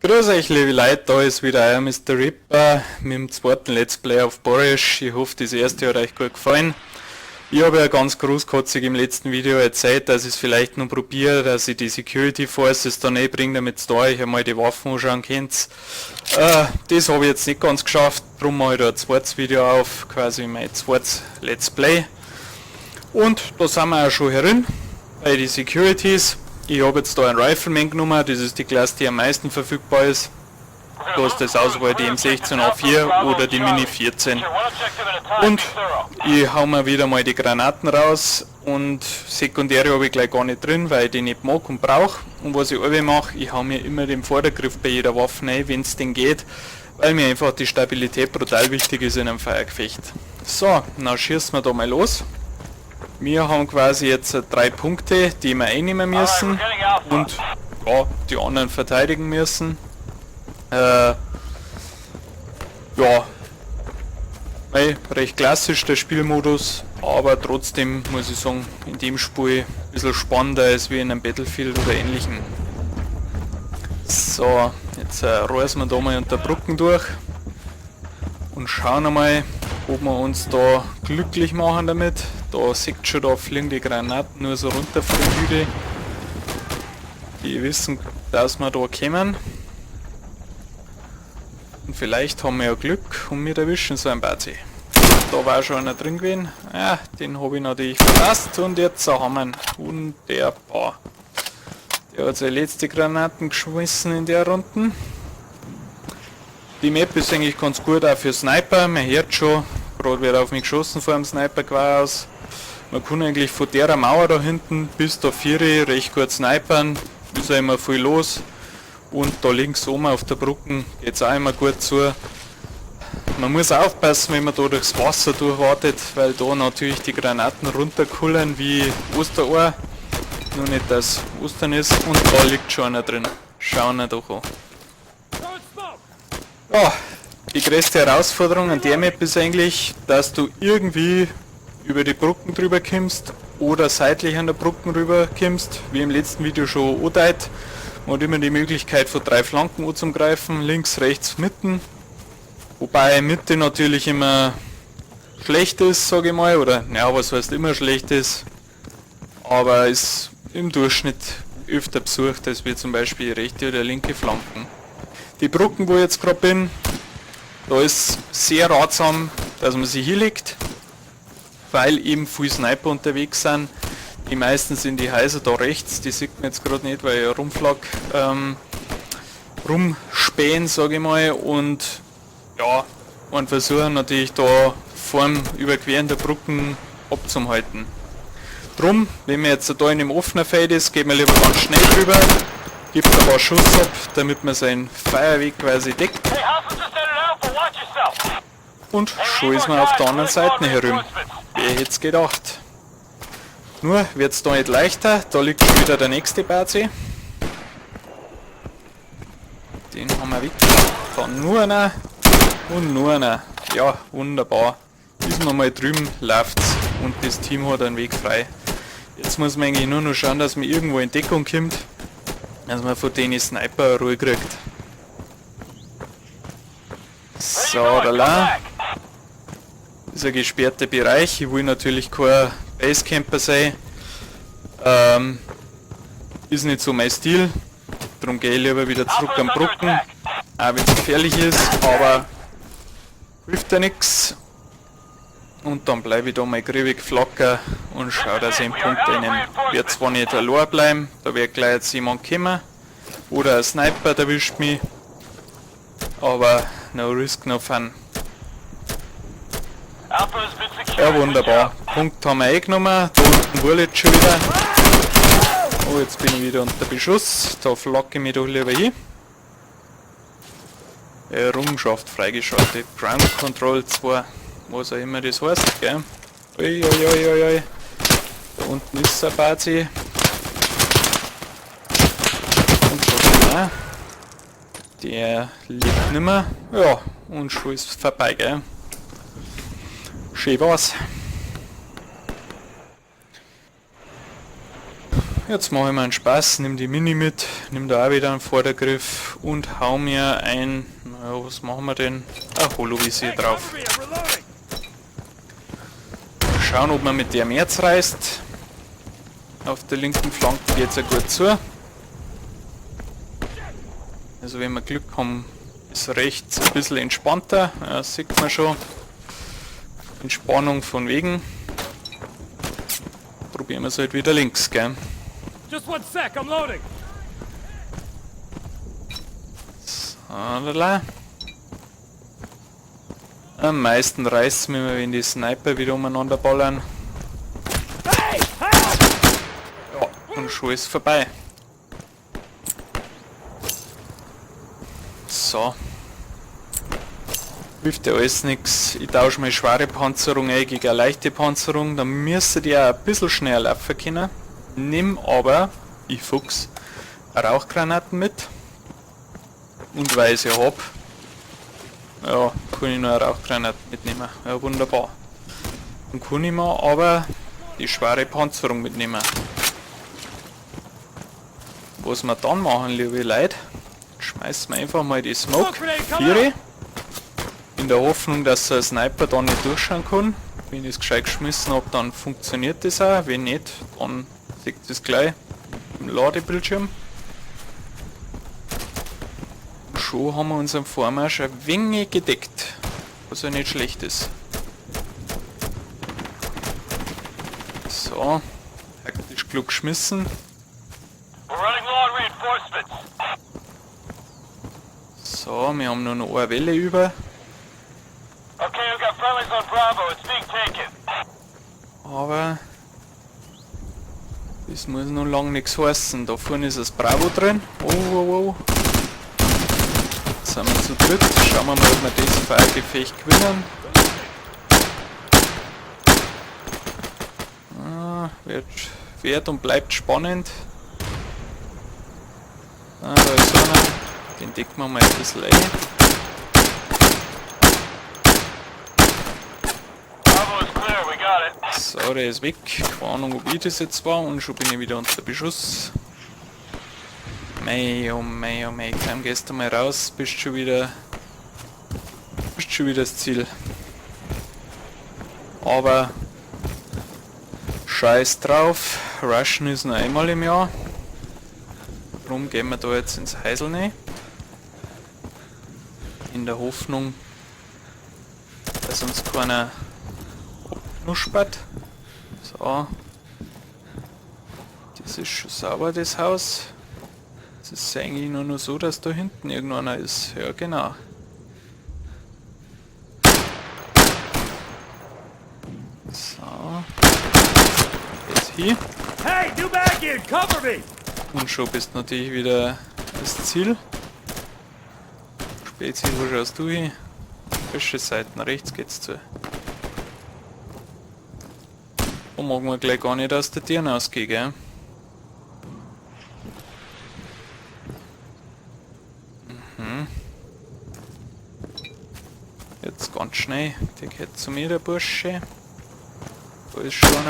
Grüß euch, liebe Leute, da ist wieder euer Mr. Ripper mit dem zweiten Let's Play auf Boresch. Ich hoffe, das erste hat euch gut gefallen. Ich habe ja ganz großkotzig im letzten Video erzählt, dass ich es vielleicht noch probiere, dass ich die Security Forces da nicht bringe, damit ihr da euch einmal die Waffen anschauen könnt. Das habe ich jetzt nicht ganz geschafft, darum mache ich da ein zweites Video auf, quasi mein zweites Let's Play. Und da sind wir auch schon herin bei den Securities. Ich habe jetzt da einen Rifleman genommen, das ist die Klasse, die am meisten verfügbar ist. Da ist das Auswahl die M16A4 oder die Mini 14. Und ich hau mir wieder mal die Granaten raus und sekundäre habe ich gleich gar nicht drin, weil ich die nicht mag und brauche. Und was ich alle mache, ich hau mir immer den Vordergriff bei jeder Waffe rein, wenn es denn geht, weil mir einfach die Stabilität brutal wichtig ist in einem Feuergefecht. So, dann schießen wir da mal los. Wir haben quasi jetzt 3 Punkte, die wir einnehmen müssen und ja, die anderen verteidigen müssen. Ja, mei, recht klassisch der Spielmodus, aber trotzdem muss ich sagen, in dem Spiel ein bisschen spannender als wie in einem Battlefield oder ähnlichem. So, jetzt reißen wir da mal unter Brücken durch und schauen einmal, ob wir uns da glücklich machen damit. Da seht schon, da fliegen die Granaten nur so runter von den Hügel. Die wissen, dass wir da kommen. Und vielleicht haben wir ja Glück und wir erwischen so einen Bazi. Da war schon einer drin gewesen. Ja, den habe ich natürlich verpasst und jetzt haben wir ihn. Wunderbar. Der hat seine letzte Granaten geschmissen in der Runden. Die Map ist eigentlich ganz gut auch für Sniper. Man hört schon, gerade wird auf mich geschossen vor dem Sniper aus. Man kann eigentlich von der Mauer da hinten bis da 4 recht gut snipern. Ist ja immer viel los. Und da links oben auf der Brücke geht's auch immer gut zu. Man muss aufpassen, wenn man da durchs Wasser durchwartet, weil da natürlich die Granaten runterkullern wie Osterohr. Nur nicht, dass Ostern ist. Und da liegt schon einer drin. Schauen wir doch an. Ja, die größte Herausforderung an der Map ist eigentlich, dass du irgendwie über die Brücken drüber kommst oder seitlich an der Brücken rüber kommst, wie im letzten Video schon angedeutet. Man hat immer die Möglichkeit, von 3 Flanken anzugreifen, links, rechts, mitten. Wobei Mitte natürlich immer schlecht ist, sage ich mal, oder naja, was heißt immer schlecht ist, aber ist im Durchschnitt öfter besucht als wie zum Beispiel rechte oder linke Flanken. Die Brücken, wo ich jetzt grad bin, da ist sehr ratsam, dass man sich hinlegt, weil eben viel Sniper unterwegs sind. Die meisten sind die Häuser da rechts, die sieht man jetzt grad nicht, weil ich rumflag, rumspähen, sag ich mal, und ja, und versuchen natürlich da vorm Überqueren der Brücken abzuhalten. Drum, wenn man jetzt da in dem offenen Feld ist, geht man lieber ganz schnell drüber, gibt ein paar Schuss ab, damit man seinen Feuerweg quasi deckt. Und schon ist man auf der anderen Seite herüben. Wer hätte es gedacht? Nur wird's da nicht leichter, da liegt schon wieder der nächste Bazi. Den haben wir weg. Dann nur einer und nur einer. Ja, wunderbar. Ist man mal drüben, läuft's und das Team hat einen Weg frei. Jetzt muss man eigentlich nur noch schauen, dass man irgendwo in Deckung kommt, dass man von denen Sniper Ruhe kriegt. So, da la. Das ist ein gesperrter Bereich. Ich will natürlich kein Basecamper sein. Ist nicht so mein Stil. Darum gehe ich lieber wieder zurück am Brücken. Auch wenn es gefährlich ist, aber hilft ja nix. Und dann bleibe ich da mal griebig flacker und schau, dass ich einen Punkt einnehme. Wird zwar nicht allein bleiben, da wird gleich jetzt jemand kommen. Oder ein Sniper erwischt mich. Aber no risk, no fun. Ja, wunderbar. Punkt haben wir eingenommen. Da unten wurde jetzt schon wieder. Oh, jetzt bin ich wieder unter Beschuss. Da flacke ich mich doch lieber hin. Errungenschaft freigeschaltet. Ground Control 2. Was auch immer das heißt, gell? Ui, ui, ui, ui, ui. Da unten ist ein Bazi. Und da auch. Der lebt nimmer. Ja, und schon ist vorbei, gell? Schön war's. Jetzt mache ich mir einen Spaß, nimm die Mini mit, nimm da auch wieder einen Vordergriff und hau mir ein, naja, was machen wir denn? Ein Holovisier drauf. Schauen, ob man mit der mehr reißt. Auf der linken Flanke geht's ja gut zu. Also wenn wir Glück haben, ist rechts ein bisschen entspannter. Ja, sieht man schon. Entspannung von wegen. Probieren wir es halt wieder links, gell? Just one sec, I'm loading. So, lala. Am meisten reißt mir, wenn die Sniper wieder umeinander ballern. Hey, help! Ja, und schon ist vorbei. So. Hilft ja alles nix. Ich tausche meine schwere Panzerung ein gegen eine leichte Panzerung. Dann müsste die auch ein bisschen schneller laufen können. Nimm aber, ich Fuchs, Rauchgranaten mit. Und weil ich sie hab, ja, kann ich noch eine Rauchgranate mitnehmen. Ja, wunderbar. Dann kann ich mir aber die schwere Panzerung mitnehmen. Was wir dann machen, liebe Leute, schmeißen wir einfach mal die Smoke 4 in der Hoffnung, dass ein Sniper da nicht durchschauen kann. Wenn ich es gescheit geschmissen hab, dann funktioniert das auch. Wenn nicht, dann seht ihr es gleich im Ladebildschirm. Und schon haben wir unseren Vormarsch ein wenig gedeckt, was ja nicht schlecht ist. So, taktisch klug geschmissen. So, wir haben nur noch eine Welle über. Okay, we've got friendlies on Bravo. It's being taken. Aber das muss noch lange nichts heißen. Da vorne ist das Bravo drin. Oh, oh, oh. Jetzt sind wir zu dritt. Schauen wir mal, ob wir das Feuergefecht gewinnen. Ah, wird und bleibt spannend. Ah, da ist einer. Den decken wir mal ein bisschen ein. Bravo is clear. We got it. So, der ist weg. Keine Ahnung, ob ich das jetzt war und schon bin ich wieder unter Beschuss. Mei, oh mei, oh mei, komm, gehst du mal raus, bist schon wieder das Ziel. Aber scheiß drauf, rushen ist nur einmal im Jahr. Drum gehen wir da jetzt ins Häusl rein. In der Hoffnung, dass uns keiner abknuspert. So. Das ist schon sauber, das Haus. Es ist eigentlich nur noch so, dass da hinten irgendeiner ist. Ja, genau. So. Jetzt hier. Hey, new mag in, cover me! Und schon bist du natürlich wieder das Ziel. Spezi, wo schaust du hin? Falsche Seiten, rechts geht's zu. Da mag man gleich gar nicht aus der Tür rausgehen, gell? Mhm. Jetzt ganz schnell. Der geht zu mir, der Bursche. Da ist schon einer.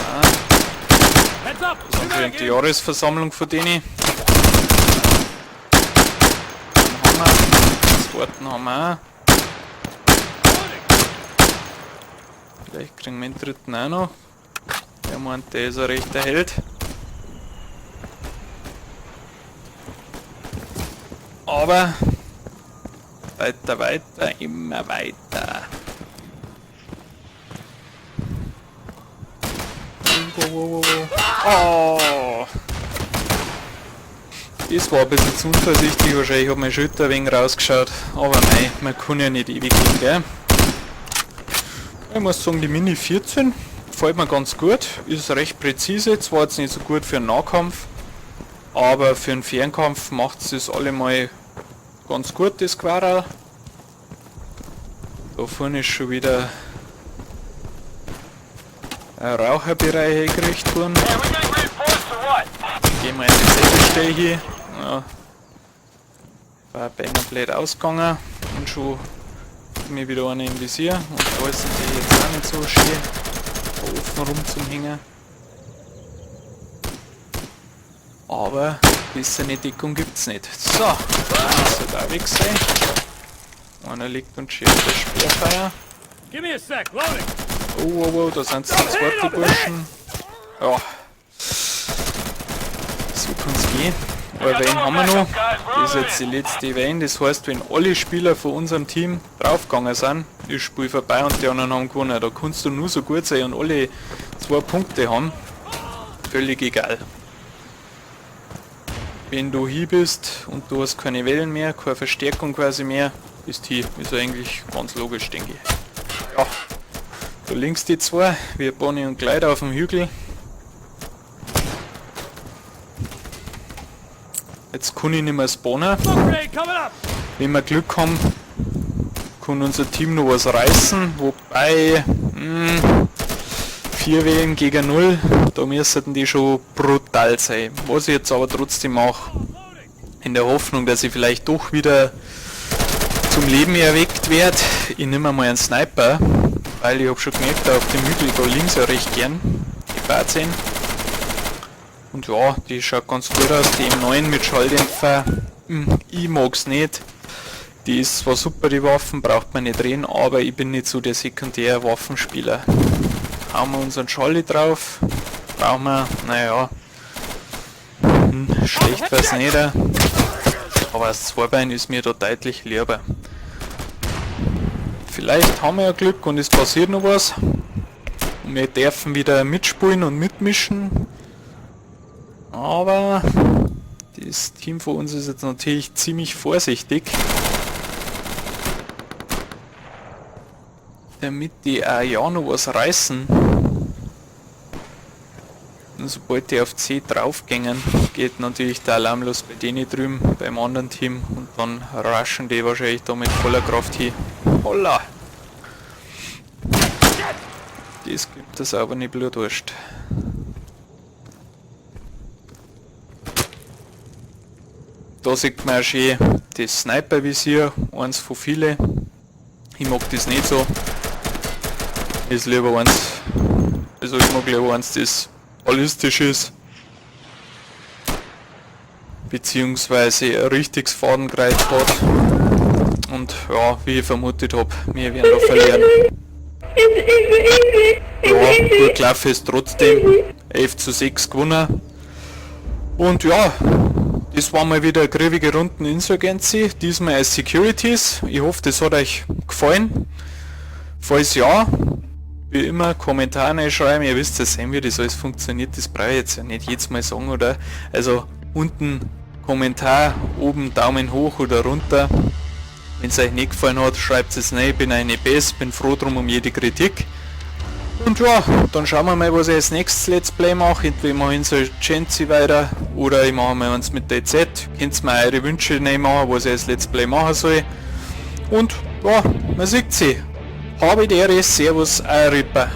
Ah. Heads up! Das ist anscheinend die Jahresversammlung von denen. Dann haben wir. Den zweiten haben wir auch. Vielleicht kriegen wir den dritten auch noch. Der meint, der ist ein rechter Held. Aber weiter, weiter, immer weiter. Wow, wow, wow, wow. Oh! Das war ein bisschen zu unvorsichtig, wahrscheinlich hat mein Schulter ein wenig rausgeschaut. Aber nein, man kann ja nicht ewig gehen, gell? Ich muss sagen, die Mini 14 gefällt mir ganz gut, ist recht präzise, zwar jetzt nicht so gut für einen Nahkampf, aber für einen Fernkampf macht es das allemal ganz gut, das Quaral. Da vorne ist schon wieder ein Raucherbereich eingerichtet worden. Hey, we getting reinforced or what? Gehen wir in die Säbelstelle hier. Ja. War beinahe blöd ausgegangen und schon mir wieder einer im Visier. Und da ist natürlich jetzt auch nicht so schön, da offen rumzuhängen. Aber bessere Deckung gibt's nicht. So, das soll da weg sein. Einer liegt und schießt das Sperrfeuer. Give me a sec, loading! Oh, da sind sie zweite Burschen. Ja. So kann's gehen. Aber wen haben wir noch? Das ist jetzt die letzte Wayne. Das heißt, wenn alle Spieler von unserem Team draufgegangen sind, ist Spiel vorbei und die anderen haben gewonnen. Da kannst du nur so gut sein und alle 2 Punkte haben. Völlig egal. Wenn du hier bist und du hast keine Wellen mehr, keine Verstärkung quasi mehr, bist hier. Ist eigentlich ganz logisch, denke ich. Ja. Da links die zwei, wir Bonnie und Clyde auf dem Hügel. Jetzt kann ich nicht mehr spawnen. Wenn wir Glück haben, kann unser Team noch was reißen. Wobei, 4 Wellen gegen 0, da müssten die schon brutal sein. Was ich jetzt aber trotzdem mache, in der Hoffnung, dass ich vielleicht doch wieder zum Leben erweckt werde. Ich nehme mal einen Sniper, weil ich hab schon gemerkt, auf dem Hügel da links ja recht gern die Bazin. Und ja, die schaut ganz gut aus, die M9 mit Schalldämpfer, ich mag's nicht. Die ist zwar super, die Waffen, braucht man nicht reden, aber ich bin nicht so der Sekundär-Waffenspieler. Hauen wir unseren Schalli drauf, brauchen wir, naja, schlecht wär's nicht, aber das Zweibein ist mir da deutlich lieber. Vielleicht haben wir ja Glück und es passiert noch was. Und wir dürfen wieder mitspielen und mitmischen. Aber das Team von uns ist jetzt natürlich ziemlich vorsichtig. Damit die auch ja noch was reißen. Und sobald die auf C draufgängen, geht natürlich der Alarm los bei denen drüben, beim anderen Team. Und dann rushen die wahrscheinlich da mit voller Kraft hin. Holla! Das gibt es aber nicht Blutwurst. Da sieht man auch schön das Sniper-Visier, eins von vielen. Ich mag das nicht so. Ist lieber eins, also ich mag lieber eins, das ballistisch ist. Beziehungsweise ein richtiges Fadenkreuz hat. Und ja, wie ich vermutet hab, wir werden da verlieren. Ja, gut gelaufen ist trotzdem. 11:6 gewonnen. Und ja, das war mal wieder eine griffige Runden Insurgency, diesmal als Securities. Ich hoffe, das hat euch gefallen. Falls ja, wie immer Kommentare schreiben, ihr wisst ja sehen, wie das alles funktioniert, das brauche ich jetzt ja nicht jedes Mal sagen, oder? Also unten Kommentar, oben Daumen hoch oder runter. Wenn's euch nicht gefallen hat, schreibt es rein, ich bin eine Best, bin froh drum um jede Kritik. Und ja, dann schauen wir mal, was ich als nächstes Let's Play mache. Entweder mache ich Insurgency weiter oder ich mache mal eins mit der DayZ. Könnt mir eure Wünsche machen, was ich als Let's Play machen soll. Und ja, man sieht sich. Habe die Ehre, Servus, euer Ripper.